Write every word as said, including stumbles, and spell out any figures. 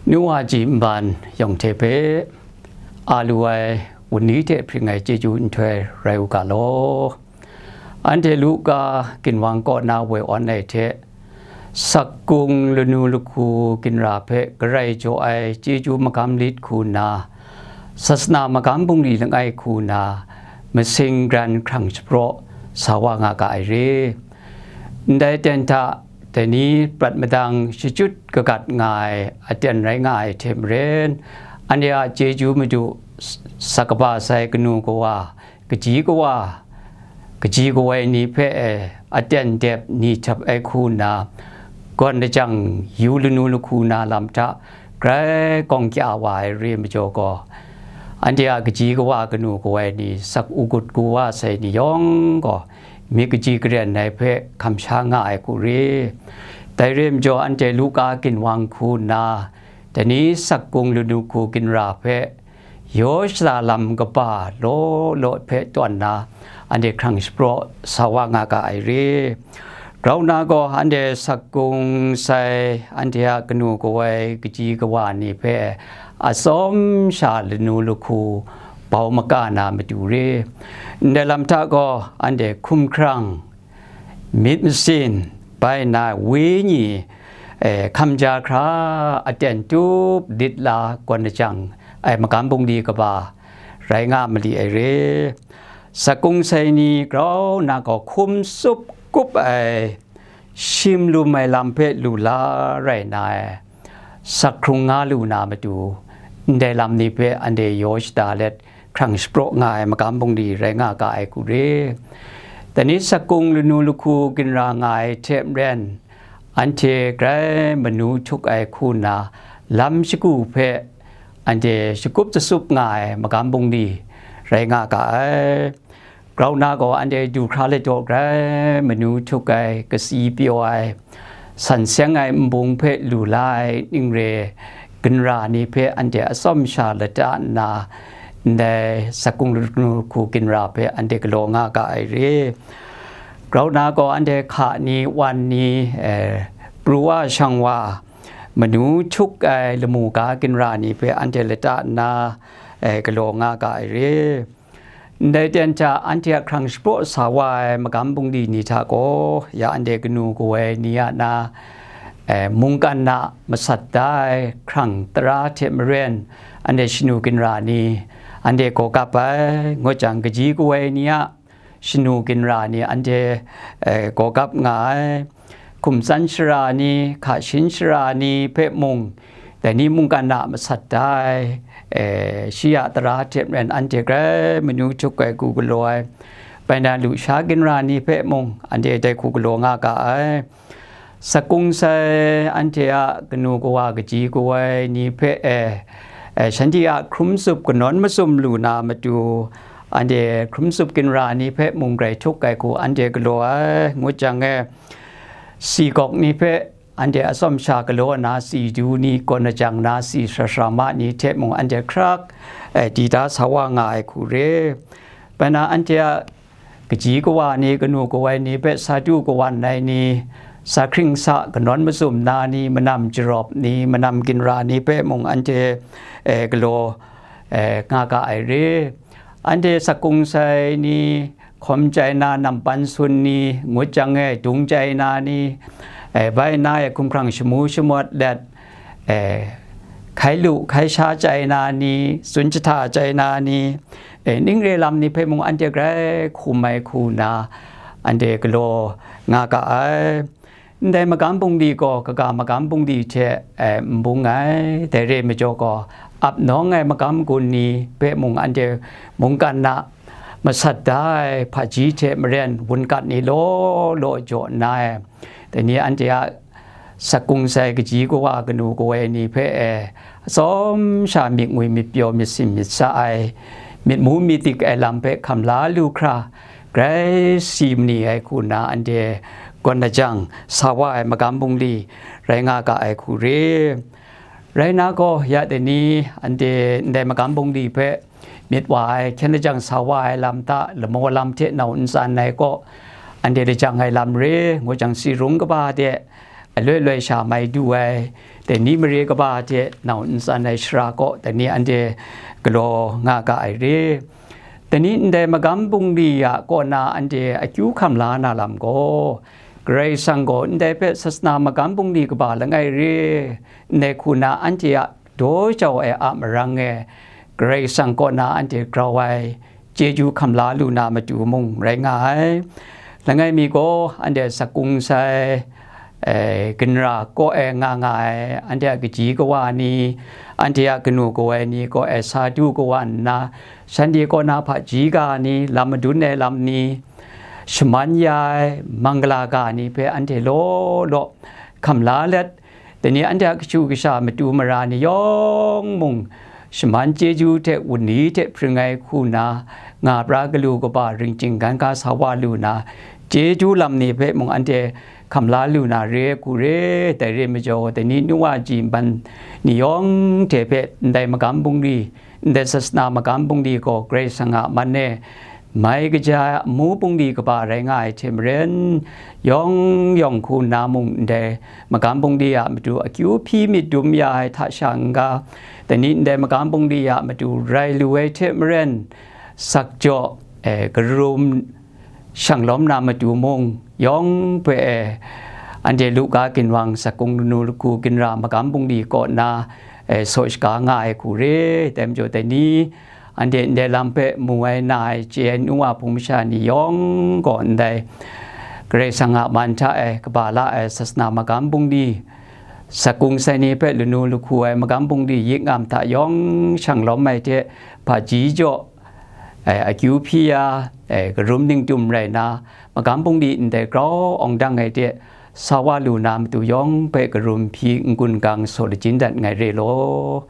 Nu wa ji nban yawng hte hpe a lu ai wunni hte hpring ai chyeju nhtoi rai u ga law. Anhte Luka ginwang kaw na woi awn ai hte, sakgung lanu lahku ginra hpe garai jaw ai chyeju magam lit hku nna, sasana magam bungli langai hku nna, masing gran hkrang shapraw sa wa nga ga ai re. Ndai aten hta dai ni prat madang shachyut kagat nga ai aten rai nga ai hte maren, anhte a chyeju madu, s- sakaba sai kanu kawa, kaji kawa, kaji kawai ni hpe e aten dep ni htap ai hku nna, gawn lajang yu lanu lahku na lam hta grai gawng kya wa ai re majaw gaw, anhte a kaji kawa kanu kawai ni sak u gut gu wa sai ni yawng gaw, myit kaji karen ai hpe hkam sha nga ai hku re. Dai re majaw, anhte Luka ginwang hku nna, dai ni sakgung lanu lahku ginra hpe yaw shada lam kaba law law hpe tawn nna, anhte hkrang shapraw sa wa nga ga ai re. Grau nna gaw, anhte sakgung sai anhte a kanu kawai kaji kawa ni hpe atsawm sha lanu lahku bau maka na matu re. Ndai lam hta gaw, anhte hkumhkrang, myit masin, bai na wenyi, e, hkam ja hkra aten tup lit la gawn lajang ai magam bungli kaba rai nga mali ai re. Sakgung sai ni grau nna gaw hkum tsup kup ai, shim lum ai lam hpe lu la rai na ai, sak hkrung nga lu na matu, ndai lam ni hpe anhte yaw shada let hkrang shapraw nga ai magam bungli rai nga ga ai hku re. Dai ni sakgung lanu lahku ginra nga ai hte maren, anhte grai manu htuk ai hku nna, lam shagu hpe anhte shakup tsasup nga ai magam bungli rai nga ga ai. Grau nna gaw, anhte du hkra ladaw grai manu htuk ai, kasi pyaw ai, san seng ai nbung hpe lu la ai ning re ginra ni hpe anhte atsawm sha lata nna, ndai sakgung lanu lahku ginra hpe anhte galaw nga ga ai re. Grau nna gaw, anhte hka ni, wan ni, e, pru wa shang wa, manu htuk ai lamu ga ginra ni hpe anhte lata nna, e, galaw nga ga ai re. Ndai aten hta anhte a hkrang shapraw sa wa ai magam bungli ni hta gaw, ya anhte kanu kawai ni a na, e, mungkan na masat da ai hkrang tara hte maren, anhte shanu ginra ni, anhte gaw kap ai, ngut jang, kaji kawai ni a shanu ginra ni, anhte, e, gaw kap nga ai. Hkum tsan shara ni, hka shin shara ni hpe mung, dai ni mungkan a masat da ai, e, shi a tara hte maren anhte grai manu htuk ai hku galaw ai, bai na lusha ginra ni hpe mung anhte dai hku galaw nga ga ai. Sakgung sai anhte a kanu kawa kaji kawai ni hpe e, e, shanhte a hkrum tsup kanawn masum lu na matu, anhte hkrum tsup ginra ni hpe mung grai htuk ai hku anhte galaw ai, ngut jang e, si gawk ni hpe anhte atsawm sha galaw nna, si du ni, gawn lajang na, si sara sara ma ni hte mung anhte hkrak, e, di da sa wa nga ai hku re. Bai na, anhte a kaji kawa ni, kanu kawai ni hpe sa du kawan ai ni, sa hkring sa kanawn masum na ni, manam jarawp ni, manam ginra ni hpe mung anhte, e, galaw, e, nga ga ai re. Anhte sakgung sai ni, hkawm chyai na, nampan sun ni, ngut jang e, dung chyai na ni, e, bai na e, hkumhkrang shamu shamawt let, e, hkai lu hkai sha chyai na ni, tsun jahta chyai na ni, e, ning re lam ni hpe mung anhte grai hkum ai hku nna, anhte galaw nga ga ai. Ndai magam bungli gaw kaga magam bungli hte, e, n bung ai. Dai re majaw gaw, ap nawng ai magam gun ni hpe mung anhte mungkan na masat da ai hpaji hte maren wunkat ni law law jaw nna e, dai ni anhte a sakgung sai kaji kawa kanu kawai ni hpe e, atsawm sha myit ngwi myit pyaw myit sim myit sa ai, myit mu myit dik ai lam hpe hkam la lu hkra, grai si ma ni ai hku nna anhte gawn lajang sa wa ai magam bungli rai nga ga ai hku re. Rai nna gaw, ya dai ni anhte ndai magam bungli hpe myit wa ai, hkyen lajang sa wa ai lam hta lamaw lam hte nau n tsan ai kaw, anhte lajang ai lam re, ngut jang, si rung kaba de aloi aloi sha mai du ai, dai ni mare kaba hte nau n tsan ai shara kaw dai ni anhte galaw nga ga ai re. Dai ni ndai magam bungli a kaw na anhte akyu hkam la na lam gaw, Karai Kasang gaw ndai hpe sasana magam bungli kaba langai re, ndai hku na anhte a daw jau ai a marang e, Karai Kasang kaw na anhte grau ai chyeju hkam la lu na matu mung rai nga ai. Langai mi gaw anhte sakung sai, e, ginra kaw e nga nga ai, anhte a kaji kawa ni, anhte a kanu kawai ni kaw e sa du kawa nna, shanhte kaw na hpaji ga ni, lam madun ai lam ni, shaman ya ai, manggala ga ni hpe anhte law law hkam la let, dai ni anhte a kashu kasha matu mara ni yawng mung, shaman chyeju hte wunli hte hpring ai hku na, nga pra galu kaba ringcing gan ga sa wa lu na, chyeju lam ni hpe mung anhte hkam la lu na re ai hku re, dai re majaw, dai ni nu wa ji nban ni yawng hte hpe ndai magam bungli, ndai sasana magam bungli gaw Karai Kasang a man e, mai kaja ai amu bungli kaba rai nga ai hte maren, yawng yawng hku nna mung ndai magam bungli a matu akyu hpyi myit dum ya ai hta sha n-ga, dai ni ndai magam bungli a matu rai lu ai hte maren, sakjaw, e, karum, shang lawm na matu mung, yawng hpe, e, anhte Luka ginwang sakung lanu lahku ginra magam bungli kaw na, e, saw shaga nga ai hku re, dai majaw dai ni, anhte ndai lam hpe mu ai na ai chye ai nu wa hpung masha ni yawng gaw ndai Karai Kasang a man hta e kaba la ai sasana magam bungli, sakung sai ni hpe lanu lahku ai magam bungli yik ngam hta yawng shang lawm ai hte hpaji jaw, e, akyu hpyi ya, e, karum ningtum rai na, magam bungli ndai grau awng dang ai hte sa wa lu na matu yawng hpe karum hpyi n-gun gang saw lajin dat nngai re law.